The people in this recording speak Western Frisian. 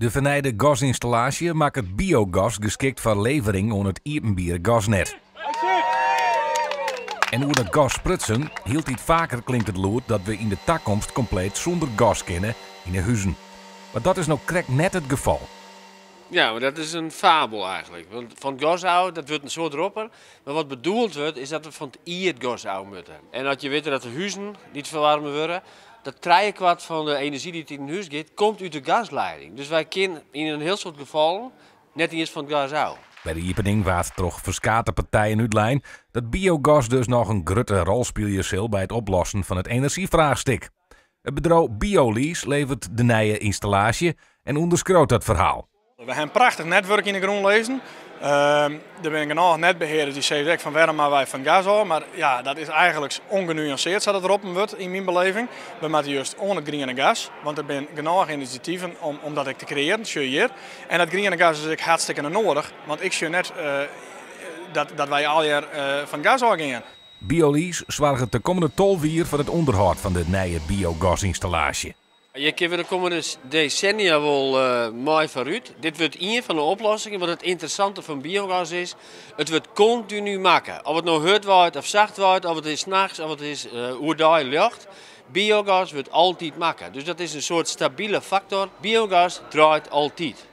De fernijde gasynstallaasje makket biogas geskikt foar levering oan it iepenbiere gasnet. En oer dat gas sprutsen, hieltyd faker klinkt it lûd dat we yn de takomst kompleet sûnder gas kinne yn 'e huzen. Mar dat is no krekt net it gefal. Ja, mar dat is in fabel eigenlik. Want fan it gas ôf, dat wurdt in soad roppen. Mar wat bedoeld wurdt, is dat we fan it ierdgas ôf moatte. En as je witte dat de huzen dy't ferwaarme wurde, dat trijekwart fan de enerzjy dy't yn in hús giet, komt út de gasleiding. Dus wy kinne yn in hiel soad gefallen net iens fan it gas ôf. By de iepening waard troch ferskate partijen útlein dat biogas dus noch in grutte rol spylje sil by it oplossen fan it enerzjyfraachstik. It bedriuw Biolease leveret de nije ynstallaasje en ûnderskriuwt dat ferhaal. We ha in prachtich netwurk yn de grûn lizzen. Der binne genôch netbehearders dy't sizze ek fan wêrom moatte wy fan gas ôf, mar ja, dat is eigenliks ongenuanceerd sa't it roppen wurdt yn myn beleving. We moatte just oan it griene gas, want der binne genôch inisjativen om dat ek te kreëaren, sjoch hjir. En dat griene gas is ek hartstikke noadich, want ik sjoch net dat wy allegear fan gas ôf gean. Biolease soarget de kommende 12 jier foar it ûnderhâld fan de nije biogasynstallaasje. Hjir kinne we de kommende desennia wol mei foarút. Dit wurdt ien fan de oplossingen. Wat it ynteressante fan biogas is, it wurdt kontinu makke. Of it no hurd waait of sacht waait, of it is nachts of it is oerdei ljocht, biogas wurdt altyd makke. Dus dat is in soart stabile faktor. Biogas draait altyd.